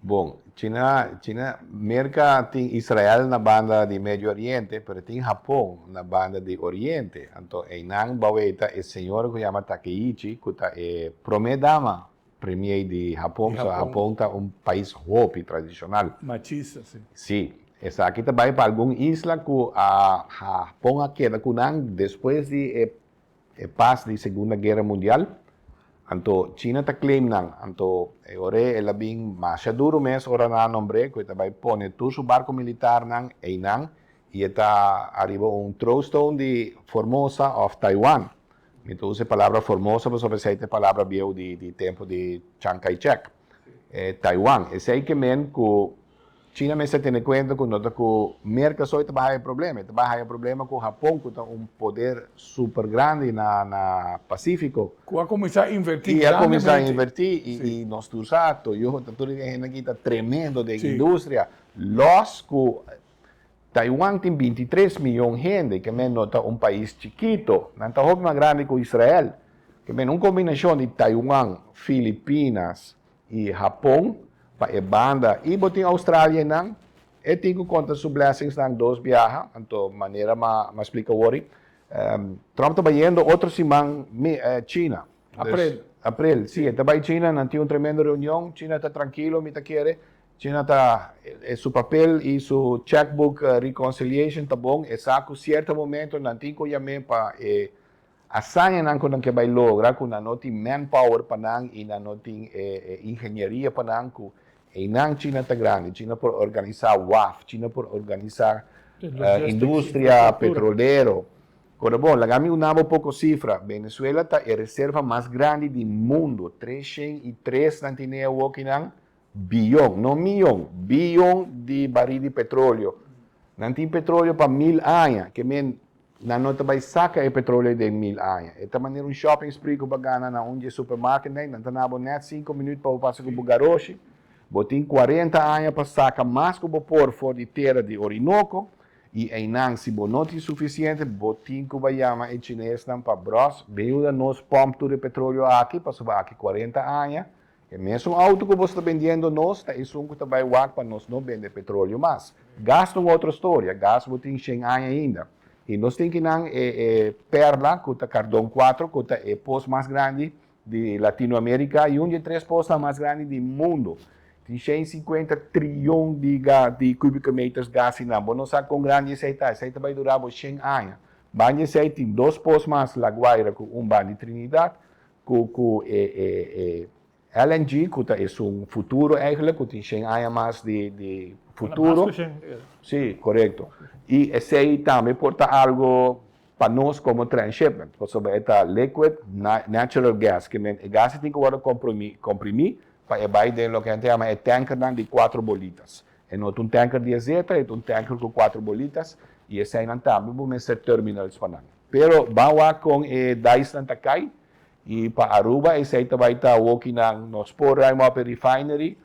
Bon, China, China, Merca tin Israel na banda di Medio Oriente, pero tin Japon na banda di Oriente. Anto einan baweta e señora cu yama Takeichi, cu ta e prome dama premier di Japon,
Di
so
Japon.
Japon ta un pais hopi tradicional.
Machista, si.
Si, esaki ta bai pa algun isla cu a Japon a keda cu nan despues di e E pas di Segunda Guera Mundial, anto China ta claim nan, anto e ora el a bin masha duro mes ora nan a nombr'é cu e ta bay pone tur su barco militarnan eynan y e ta ariba un throwstone di Formosa of Taiwan. Mi ta usa e palabra Formosa pasobra esey ta e palabra bieu di di tempo di Chiang Kai-shek. E Taiwan. Esey ke men cu China mester tene cuenta cu no ta cu Merca so e ta bay haya problema, e ta bay haya problema cu Japon cu ta un poder super grandi na na Pacifico.
Cu a cuminsa inverti
Y a cuminsa
grandemente.
inverti y y nos tur sa Toyota tur e hende aki ta tremendo den industria. Los cu Taiwan tin 23 miyon hende, ke men no ta un pais chikito, nan ta hopi mas grandi cu Israel. Ke men un kombinashon di Taiwan, Filipinas i Hapon pa e banda i bo tin Australia einan, e tin ku konta su blessingsnan dos biaha, anto manera m'a splika wori, Trump ta bayendo otro siman China.
April.
April, si, e ta bai China, nan tin un tremendo reunion, China ta trankilo mi ta kere, China ta, su papel i su checkbook reconciliation ta bon, e sa ku sierto momento nan tin ku yam'é pa e hazañanan ku nan ke bai logra, ku nan no tin manpower pa nan i nan no tin e ingenieria pa nan, ku einan China ta grandi, China por organisá waf, China por organisá industria petrolero. Kora bon, laga mi una bo poko sifra, Venezuela ta e reserva mas grandi di mundo, 303 nan tene awokinan, Biyon, no miyon, biyon di barí di petroleo. Nan tin petroleo pa mil aña, ke men nan no ta bai saka e petroleo den mil aña. E ta manera un shopping spree ku bo a gana na un di e supermarketnan, nan ta na bo nèt sinku minüt pa bo pasa ku bo garoshi. Bo tin kuarenta aña pa saka mas ku bo por for di tera di Orinoco, i einan si bo no tin sufisiente, bo tin ku bai yama e chinesnan pa bròs, bin yuda nos pòmp tur e petroleo aki, pasobra aki kuarenta aña E mesun auto ku boso ta bendiendo nos ta esun ku ta bai wak pa nos no bende petroleo mas. Gas ta un otro storia, gas bo tin shen aña ainda. I nos tin kinan e e perla ku ta Cardón 4 ku ta e pos mas grandi di Latinoamerica i un di e tres posnan mas grandi di mundo. Tin 150 trion di ga di kubico meters gas einan. Bo no sa kon grandi esei ta, esei ta bai dura bo shen aña. Banda di esei tin dos pos mas, La Guaira ku un banda di Trinidad. Ku ku e e e LNG ku ta esun futuro eigenlijk ku tin shen aña mas di di futuro. Si, korekto. I esei tambe por ta algo pa nos komo transshipment, pasobra e ta liquid natural gas, ke men e gas tin ku wòrdu komprimi komprimí pa e bai den loke nan ta yama e tankernan di kuatro bolitas. E no ta un tanker di azeta, e ta un tanker ku kuatro bolitas i eseinan tambe bo mester terminals pa nan. Pero ban wak kon e daisnan ta kai i pa Aruba esei ta bai ta wokinan nos por ruim op e refinery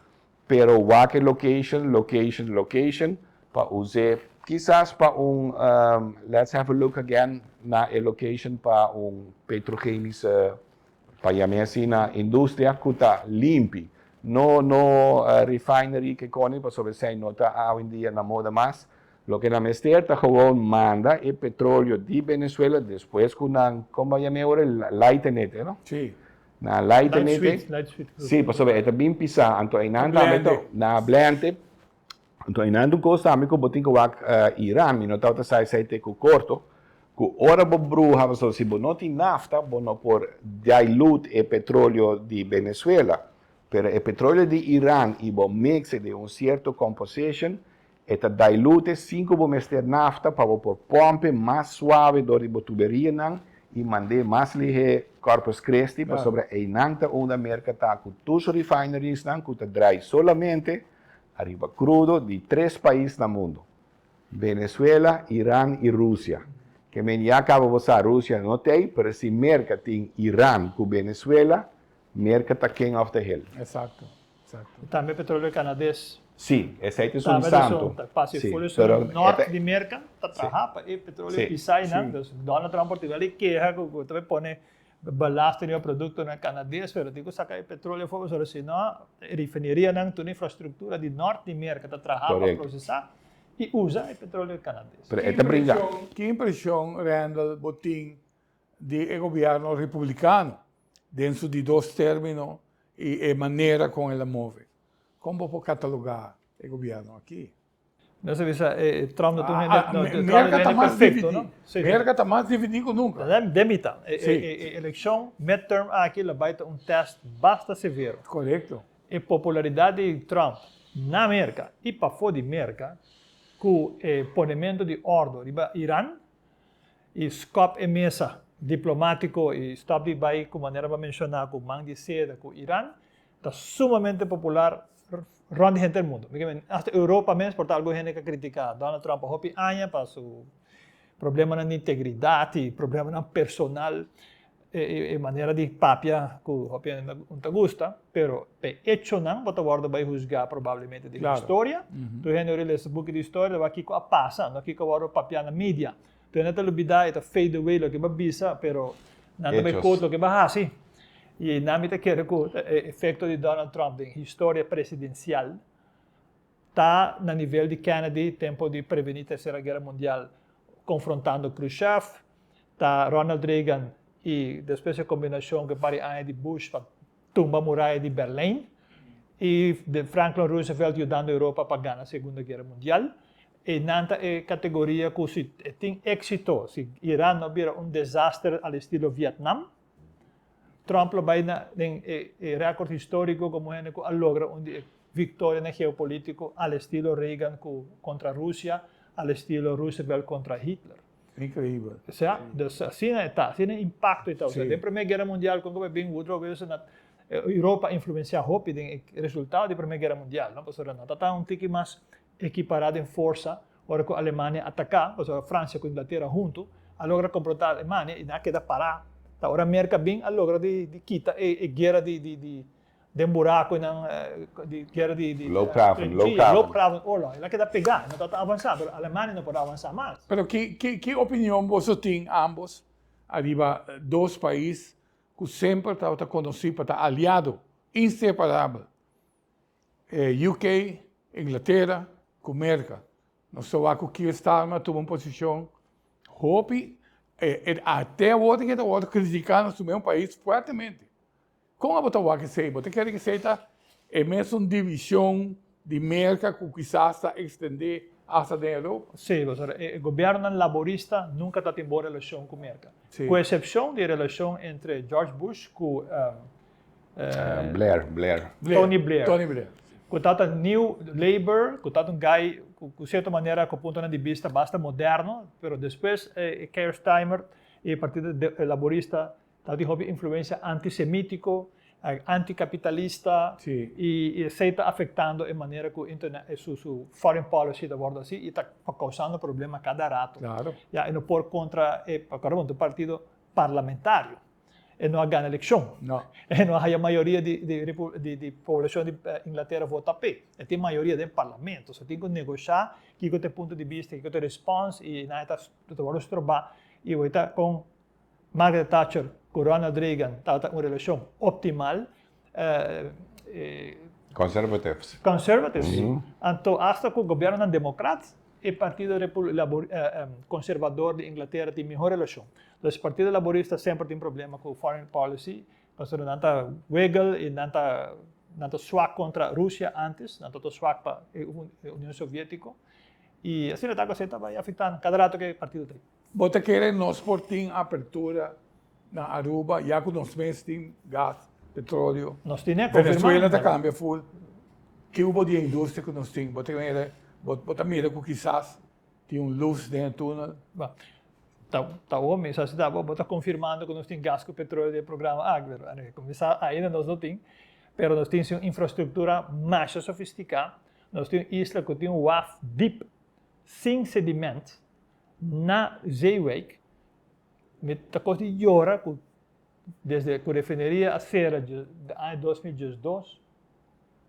pero wak e location, location, location pa us'e kisas pa un let's have a look again na e location pa un petrochemische pa yam'e asina industria ku ta limpi no no refinery ke koni pasobra esei no ta awendia na moda mas. Loke nan mester ta gewoon manda e petroleo di Venezuela despues ku nan, kon bo yam'e ora, lighten it, no?
Sí.
Nan lighten
Light
it.
sweet, light sweet crude.
Sí, pasobra e ta bin pisá, anto einan tambe ta, nan a blend it. Anto einan ta un kos tambe ku bo tin ku wak Iran, mi no tabata sa esei te ku korto, ku ora bo bruha, pasobra si bo no tin nafta, bo no por dilute e petroleo di Venezuela, pero e petroleo di Iran i bo mix e den un sierto composition, E ta dilute sin ku bo mester nafta pa bo por pòmpe mas suave dor di bo tuberianan i mand'é mas lihé Corpus Christi pasobra einan ta unda Merka ta ku tur su refineriesnan ku ta drai solamente ariba krudo di tres pais na mundu, Venezuela, Iran i Rusia. Ke men ya kaba bo sa Rusia no t'ei pero si Merka tin Iran ku Venezuela, Merka ta king of the hill.
Exacto, exacto.
I tambe petroleo kanades.
Sí, esei ta esun santo.
Tambe ta pasa e
pero
nort di Merka ta traha pa e petroleo pisa einan. Dus Donald Trump por tin e keha ku ta pone belasting riba produktonan kanades, pero tin ku saka e petroleo afó pasobra si no e refinerianan, tur infrastruktura di nort di Merka ta traha pa prosesá i usa e petroleo kanades.
Pero e ta bringa.
Ki impreshon, Randall, bo tin di e gobierno republicano den su di dos termino y e manera con el a move. Con bo por cataloga e gobierno aki?
Nos a bisa e Trump no ta un hende,
Merca ta mas dividi, Merca ta mas dividi cu nunca.
Den mita. E eleccion midterm aki lo bay ta un test basta severo.
Correcto.
E popularidad di Trump na Merca y pafo di Merca cu e ponemento di ordo riba Iran I skòp e mesa diplomátiko i stòp di bai ku manera bo a menshoná ku man di seda ku Iran ta sumamente popular rònt di henter mundu. Mi ke men asta Europa mes por ta algun hende ka kritiká Donald Trump pa hopi aña pa su problemanan di integridat i problemanan personal e manera di papia ku hopi hende no ta gusta, pero p'e echonan bo ta wòrdu bai husgá probablemente den historia. Tur hende ora lesa buki di historia ta wak kiko a pasa, no kiko a wòrdu papiá na media. Tur hende ta lubidá, e ta fade away loke bo a bisa, pero Nan ta bai quote loke bo a hasi. I nan mi ta kere ku e efekto di Donald Trump den historia presidensial ta na nivel di Kennedy tempo di preveni Tersera Guera Mundial konfrontando Khrushchev, ta Ronald Reagan i despues e kombinashon ku e par di aña di Bush pa tumba muraya di Berlijn i Franklin Roosevelt yudando Europa pa gana Segunda Guera Mundial. E nan ta e kategoria ku si e tin éksito, si Iran no bira un desaster al estilo Vietnam, Trump lo bai na den e e rèkòrt históriko komo hende ku a logra un di e viktorianan geopolítiko al estilo Reagan ku kontra Rusia, al estilo Roosevelt kontra Hitler.
Increíbel.
Osea, dus asina e ta, asina e impacto e ta. Osea, den Prome Guera Mundial kon ku bai bin Woodrow Wilson a Europa a influencia hopi den e resultado di Prome Guera Mundial, no? Pasobra nan ta ta un tiki mas ekipará den forsa ora ku Alemania ataká, pasobra Francia ku Inglatera huntu a logra komprontá Alemania i nan a keda pará. Ta ora Merka bin a logra di di kita e e guera di di di Den buraconan di guera di di
Loopgraven, loopgraven.
Loopgraven oorlog. El a keda pegá, no tabata avansá, pero Alemania no por a avansá mas.
Pero ki ki ki opinion boso tin ambos ariba dos pais ku semper tabata konosí pa ta aliado inseparabel, UK, Inglatera, ku Merka? Nos ta wak ku Keir Starmer a tuma un posishon hopi, e te awor ta wòrdu kritiká na su mes pais fuertemente. Kon abo ta wak esei? Bo ta kere ku esei ta e mesun divishon di Merka ku kisas ta ekstendé asta den Europa?
Sí, pasobra e gobièrnunan laborista nunka ta tin bon relashon ku Merka. Ku esepshon di e relashon entre George Bush ku
Blair, Blair.
Tony Blair.
Tony Blair.
Ku tabata New Labour, ku tabata un guy ku sierto manera ku puntonan di bista basta moderno, pero despues e Keir Starmer i e Partido Laborista Tabatin hopi influencia antisemitico, anticapitalista y esey ta afectando e manera cu su su foreign policy ta wordo haci y ta causando problema cada rato. Ya e no por contra e, acorda bo, un partido parlamentario. E no a gana eleccion. E no a haya mayoria di di di poblacion di Inglatera vota p'e. E tin mayoria den parlamento. So tin cu negosha kico ta e punto di bista, kico ta e respons y nan ta wordo stroba y hoy ta con Margaret Thatcher ku Ronald Reagan tabata un relashon optimal.
Conservatives.
Conservatives, si. Anto asta ku gobièrnunan demokrat, e Partido Konservador di Inglatera tin mihó relashon. Dus Partido Laborista semper tin problema ku foreign policy, pasobra nan ta wiggle i nan ta nan ta swak kontra Rusia ántes, nan ta swak pa e Union Soviétiko. I asina ta ku esei ta bai afektá nan kada rato ku e partido ta ei.
Bo ta kere nos por tin apertura na Aruba ya ku nos mes tin gas, petroleo?
Nos tin e,
Venezuela ta kambia ful. Ki hubo di e industria ku nos tin? Bo ta mira, bo ta mira ku kisas tin un lus den e tunel?
Ba, ta ta awor mi sa si ta bo ta konfirmando ku nos tin gas ku petroleo den e programa aki, pero anyway, kuminsá ainda nos no tin, pero nos tin si un infrastruktura masha sofistiká, nos tin un isla ku tin un waf dip sin sediment, Na Zeewijk mi ta kos di yora ku desde ku refineria a sera di aña 2012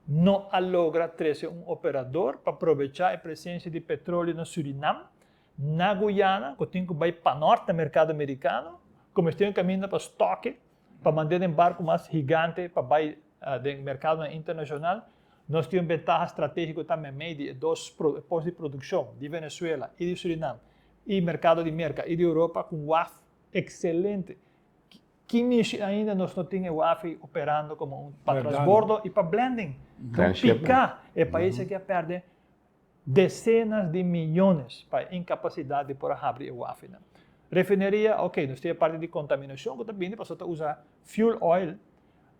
no a logra trese un operador pa probecha e presensia di petroleo na Surinam, na Guyana ku tin ku bai panort na merkado merikano ku mester un kaminda pa stoke pa mand'é den barku mas higante pa bai den merkadonan internashonal. Nos tin un bentaha stratégiko ta meimei di e dos pos di produkshon di Venezuela i di Surinam i merkado di Merka i di Europa ku un waf ekselente. Ki mishi ainda nos no tin e waf ei operando komo un pa transbordo i pa blending. Ta un piká e pais aki a pèrdè Decenas di miyones pa e incapacidad di por a habri e wafinan. Refineria, ok, nos tin e parti di contaminacion cu ta bini pasobra ta usa fuel oil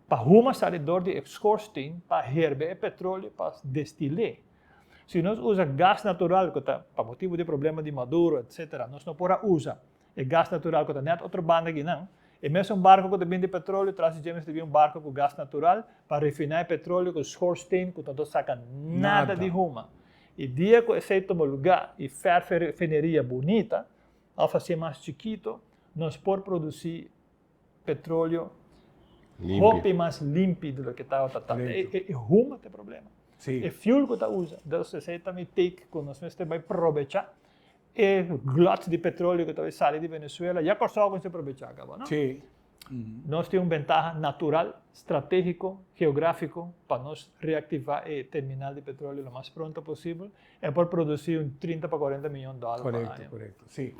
pa huma sali door di e schoorsteen pa herbe e petroleo pa destile. Si nos usa gas natural cu ta pa motibo di problema di Maduro etc. Nos no por a usa E gas natural ku ta nèt otro banda akinan, e mesun barko ku ta bin di petroleo, tras di dje mester bin un barko ku gas natural pa refiná e petroleo ku schoorsteen ku no ta saka nada di huma. E dia ku esei tuma lugá i fèrf e refineria bunita òf hasié mas chikito, nos por produsí petroleo hopi mas limpi di loke tabata ta. E huma ta e problema. E fuel ku ta usa. Dus esei ta mi take ku nos mester bai probechá E glot di petroleo ku ta bai sali di Venezuela, ya Kòrsou a kuminsá probechá kaba, no?
Sí.
Nos tin un bentaha natural, stratégiko, geográfiko pa nos reaktivá e terminal di petróleo lo mas pronto posibel. E por produsí un 30 pa 40 miyon dòler pa aña.
Korekto, korekto, sí.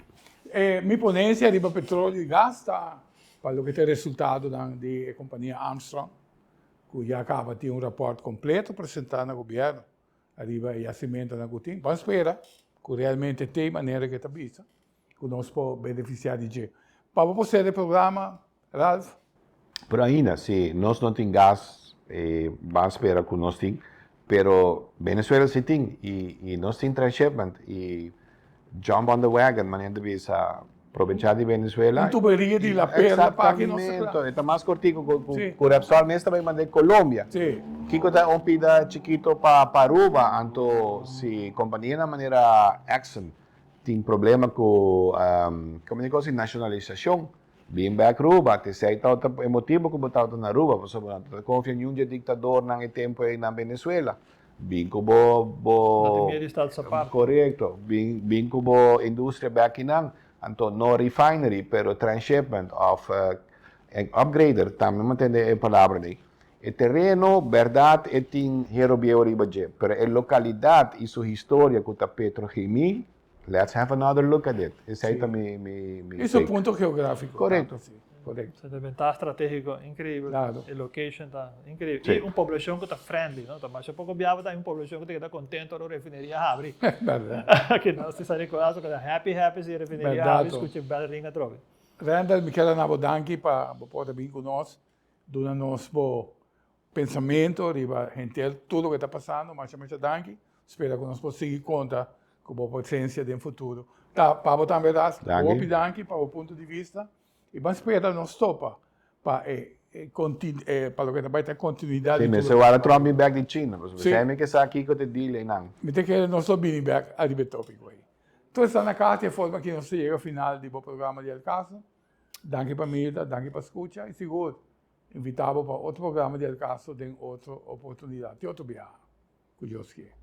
E mi ponensia riba petróleo i gas ta pa loke ta e resultadonan di e kompania Armstrong ku ya kaba tin un rapòrt kompleto presentá na gobièrnu ariba e yasimentonan ku tin. Ban spera ku realmente t'e manera ku e ta bisa ku nos por benefisiá di dje. Pa bo por sera e programa, Ralph?
Pero ainda, si nos no tin gas, ban spera ku nos tin, pero Venezuela si tin i nos tin transshipment i jump on the wagon, manera ta bisa, probechá di Venezuela.
Un tuberia di La Perla pa aki nos ta kla.
Exactamente, e ta mas kortiku ku Repsol mes ta bai mand'é Colombia. Kiko ta un pida chikito pa Aruba, anto si kompanianan manera Exxon tin problema ku komo di kosi nashonalisashon, bin bek Aruba, t'esei tabata e motibu ku bo tabata na Aruba, pasobra nan ta konfia niun dje diktadornan e tempu ei na Venezuela. Bin ku bo bo
No tin miedu di Status Aparte.
Korekto. Bin bin ku bo industria bek kinan. Anto no refinery pero transshipment of upgrader tambe mi a tende e palabra ei. E tereno bèrdat e tin hero bieu riba dje pero e lokalidat i su historia ku ta petrochemie let's have another look at it. Esei ta mi mi mi
I su punto geográfiko.
Korekto.
Korekto.
Ta bentaha stratégiko inkreibel.
Klaro.
E location ta inkreibel. I un poblashon ku ta friendly, no? Ta masha poko biaha ta un poblashon ku ta keda kontento ora un refineria habri.
Bèrdat.
Ki nos tin San Nicolas ku ta happy happy si e refineria habri skucha e bèl ring atrobe.
Randall, mi kier a na bo danki pa bo por ta bin ku nos, duna nos bo pensamento riba henter tur loke ta pasando. Masha masha danki. Spera ku nos por sigui konta ku bo presensia den futuro. Ta pa bo tambe Ras, hopi danki pa bo punto di vista i ban spera nos topa pa e pa loke ta bai ta e kontinuidat
di tur. Si, mester wara Trump bin bek di China, pasobra esei mi ke sa kiko ta deal einan.
Mi ta kere nos lo bini bek ariba e topiko ei. Tur esnan na kas di e forma ki nos ta yega final di bo programa di El Caso. Danki pa mira, danki pa skucha i sigur invita bo pa otro programa di El Caso den otro oportunidat, di otro biaha ku Dios kier.